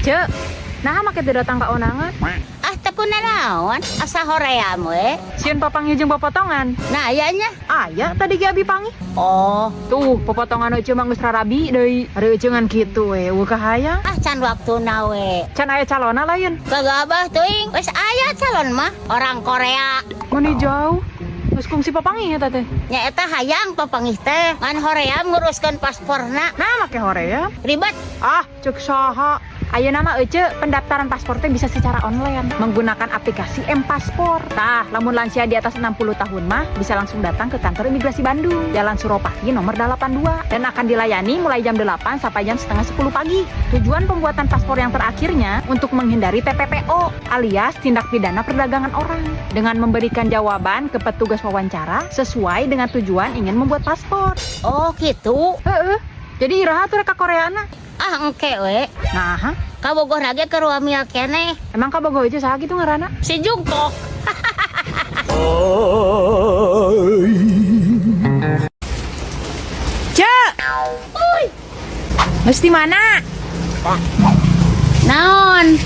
Ceu, naha make teu datang ka ondangan? Ah, teu kunanaon, asa hoream we. Sieun papanggih jeung popotongan. Nah, aya nya. Aya, tadi ge abi panggih. Oh, Tuh, popotongan Ece mah geus rarabi deui. Ari Ece ngan kitu we, euweuh kahayang. Ah, can waktuna we. Can aya calona lain. Kagabah teuing, geus aya calon mah orang Korea. Meni jauh. Geus kungsi papanggih eta teh. Nya eta hayang papanggih teh, ngan hoream nguruskeun pasporna. Nah, make hoream. Ribet. Ah, cek saha. Ayeuna mah Ece, pendaftaran paspor teh bisa secara online menggunakan aplikasi M-Paspor. Tah, lamun lansia di atas 60 tahun mah bisa langsung datang ke kantor imigrasi Bandung, Jalan Suropati nomor 82, dan akan dilayani mulai jam 8 sampai jam setengah 10 pagi. Tujuan pembuatan paspor yang terakhirnya untuk menghindari TPPO alias tindak pidana perdagangan orang dengan memberikan jawaban ke petugas wawancara sesuai dengan tujuan ingin membuat paspor. Oh, gitu. Heeh. Jadi iraha tuh rek ka Koreana? Ah, engke we. Nah, Kabogoh ge keur wamil keneh. Emang kabogoh itu saha gitu ngaranna? Si Jungkook. Ceu. Geus di mana? Naon?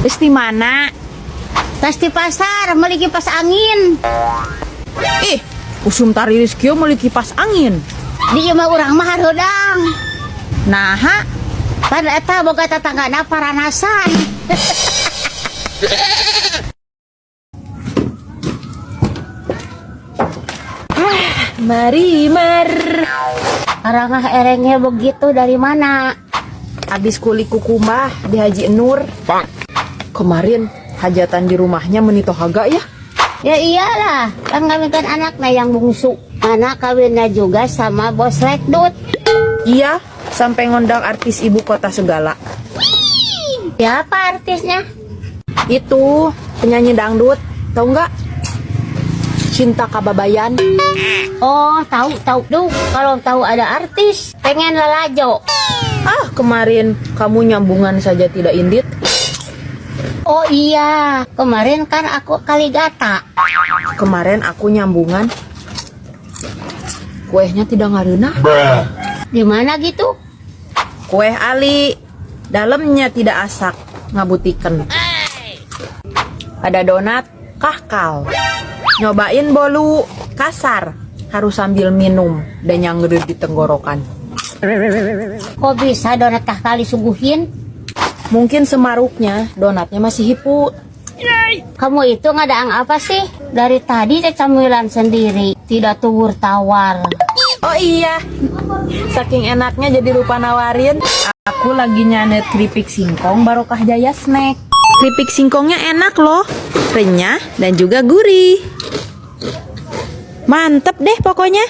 Geus di mana? Tas di pasar meuli kipas angin. Ih, usum tariris kieu meuli kipas angin. Di imah urang mah hareudang. Naha? Pan eta boga tatanggana paranasan. Marimar. Arangah erengnya begitu dari mana? Abis kuli kukumbah di Haji Nur. Kemarin hajatan di rumahnya meni tohaga ya. Ya iyalah, kan kawinkan anaknya yang bungsu. Anak kawinnya juga sama bos Lekdut. Iya, sampai ngundang artis ibu kota segala. Siapa artisnya? Itu penyanyi dangdut, tahu nggak? Cinta Kababayan. Oh, tahu tahu. Duh, kalau tahu ada artis, pengen lelajo. Ah, kemarin kamu nyambungan saja tidak indit. Oh iya, kemarin kan aku kaligata. Kemarin aku nyambungan. Kuehnya tidak ngareunah. Di mana gitu? Kue ali, dalamnya tidak asak, ngabutiken. Ada donat, kahkal. Nyobain bolu kasar, harus sambil minum dan yang di tenggorokan. Kok bisa donat kahkal disuguhin? Mungkin semaruknya donatnya masih hipu. Kamu itu ngadaang apa sih? Dari tadi cemilan sendiri, tidak tawar tawar. Oh iya, saking enaknya jadi lupa nawarin. Aku lagi nyanet keripik singkong Barokah Jaya Snack. Keripik singkongnya enak loh, renyah dan juga gurih. Mantep deh pokoknya.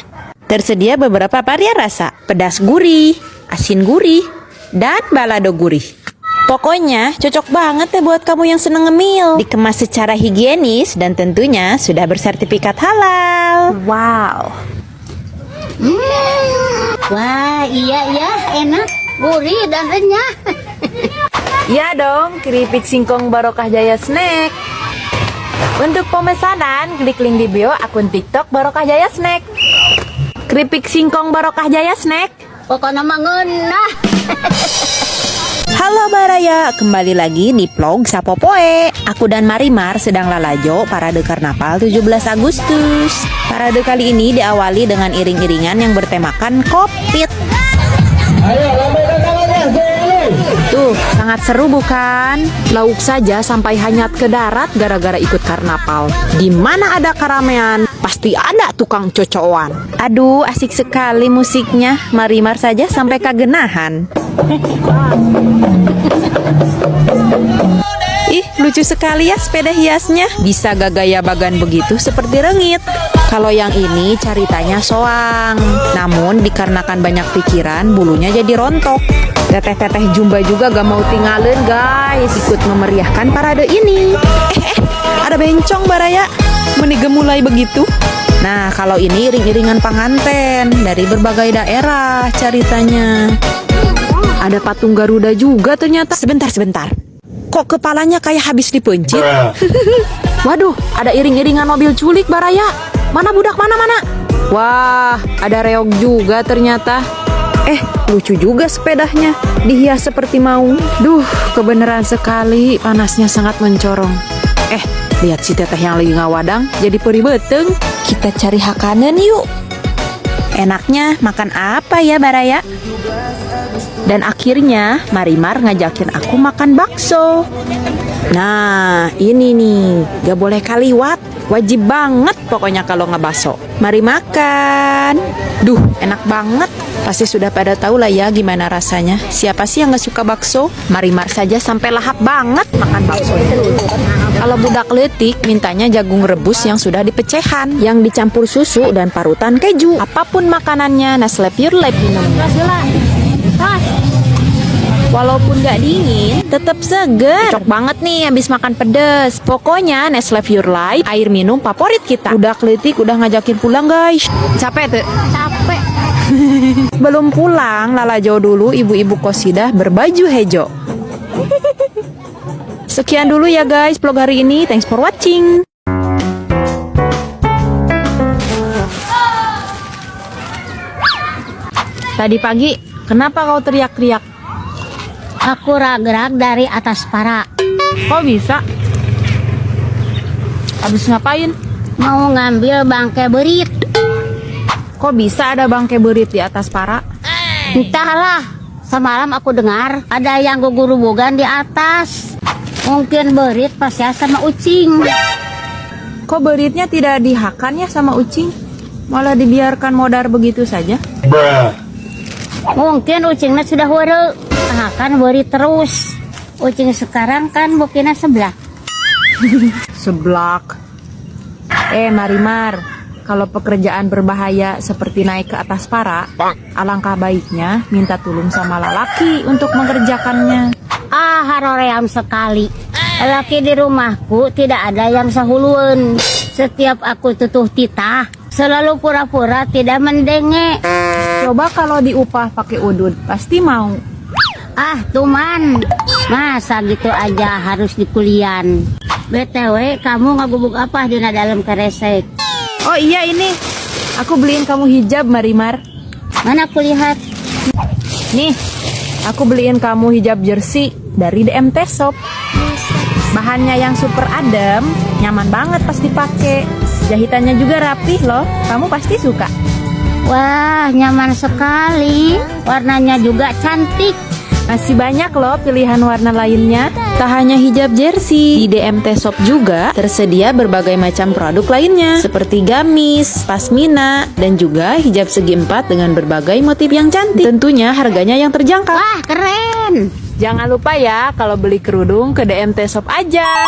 Tersedia beberapa varian rasa, pedas gurih, asin gurih, dan balado gurih. Pokoknya cocok banget deh buat kamu yang seneng ngemil. Dikemas secara higienis dan tentunya sudah bersertifikat halal. Wow. Wah, iya ya, enak, gurih dan renyah. Iya dong, keripik singkong Barokah Jaya Snack. Untuk pemesanan, klik link di bio akun TikTok Barokah Jaya Snack. Keripik singkong Barokah Jaya Snack. Pokoknya mah ngeunah. Halo Baraya, kembali lagi di vlog Sapopoe. Aku dan Marimar sedang lalajo parade karnaval 17 Agustus. Parade kali ini diawali dengan iring-iringan yang bertemakan Covid. Tuh, sangat seru bukan? Lauk saja sampai hanyat ke darat gara-gara ikut karnaval. Di mana ada keramaian, pasti ada tukang cocoan. Aduh, asik sekali musiknya. Marimar saja sampai kagenahan. Ih, lucu sekali ya sepeda hiasnya. Bisa gagaya bagan begitu seperti rengit. Kalau yang ini ceritanya soang. Namun dikarenakan banyak pikiran, bulunya jadi rontok. Teteh-teteh jumba juga gak mau tinggalin guys. Ikut memeriahkan parade ini. Ada bencong baraya. Meni gemulai begitu. Nah, kalau ini iring-iringan panganten dari berbagai daerah ceritanya. Ada patung Garuda juga ternyata. Sebentar, sebentar. Kok kepalanya kayak habis dipencit? Waduh, ada iring-iringan mobil culik baraya. Mana budak, mana, mana? Wah, ada reog juga ternyata. Lucu juga sepedanya, dihias seperti maung. Duh, kebenaran sekali, panasnya sangat mencorong. Lihat si teteh yang lagi ngawadang, jadi perih beuteung. Kita cari hakanan yuk. Enaknya makan apa ya, Baraya? Dan akhirnya Marimar ngajakin aku makan bakso. Nah, ini nih, gak boleh kaliwat. Wajib banget pokoknya kalau ngebaso. Mari makan. Duh, enak banget. Pasti sudah pada tahu lah ya gimana rasanya. Siapa sih yang gak suka bakso? Marimar saja sampai lahap banget makan bakso. Kalau budak leutik mintanya jagung rebus yang sudah dipecehan, yang dicampur susu dan parutan keju. Apapun makanannya, Nestle Pure Life minumnya. Walaupun gak dingin, tetap seger. Cocok banget nih habis makan pedes. Pokoknya Nestle Pure Life, air minum favorit kita. Udah leutik, udah ngajakin pulang, guys. Capek tuh? Capek. Belum pulang, lalajo dulu ibu-ibu kosidah berbaju hejo. Sekian dulu ya guys vlog hari ini. Thanks for watching. Tadi pagi, kenapa kau teriak-teriak? Aku ragrag dari atas para. Kok bisa? Habis ngapain? Mau ngambil bangke beurit. Kok bisa ada bangke beurit di atas para? Entahlah, semalam aku dengar ada yang gugurubugan di atas. Mungkin beurit pasti sama ucing. Kok beuritnya tidak dihakan ya sama ucing? Malah dibiarkan modar begitu saja? Bruh. Mungkin ucingnya sudah weureu. Akan beurit terus. Ucing sekarang kan bukina seblak. Seblak. Marimar, kalau pekerjaan berbahaya seperti naik ke atas para, alangkah baiknya minta tolong sama lalaki untuk mengerjakannya. Ah, haroream sekali. Laki di rumahku tidak ada yang sahuluan. Setiap aku tutuh titah, selalu pura-pura tidak mendenge. Coba kalau diupah pakai udud, pasti mau. Ah, tuman. Masa gitu aja harus dikulian. BTW, kamu ngagubuk apa di dalam keresek? Oh iya ini, aku beliin kamu hijab, Marimar. Mana aku lihat? Nih, aku beliin kamu hijab jersey dari DMT Shop. Bahannya yang super adem, nyaman banget pas dipakai. Jahitannya juga rapih loh, kamu pasti suka. Wah, nyaman sekali. Warnanya juga cantik. Masih banyak loh pilihan warna lainnya. Tak hanya hijab jersey, di DMT Shop juga tersedia berbagai macam produk lainnya seperti gamis, pasmina, dan juga hijab segi empat dengan berbagai motif yang cantik. Tentunya harganya yang terjangkau. Wah, keren. Jangan lupa ya kalau beli kerudung ke DMT Shop aja.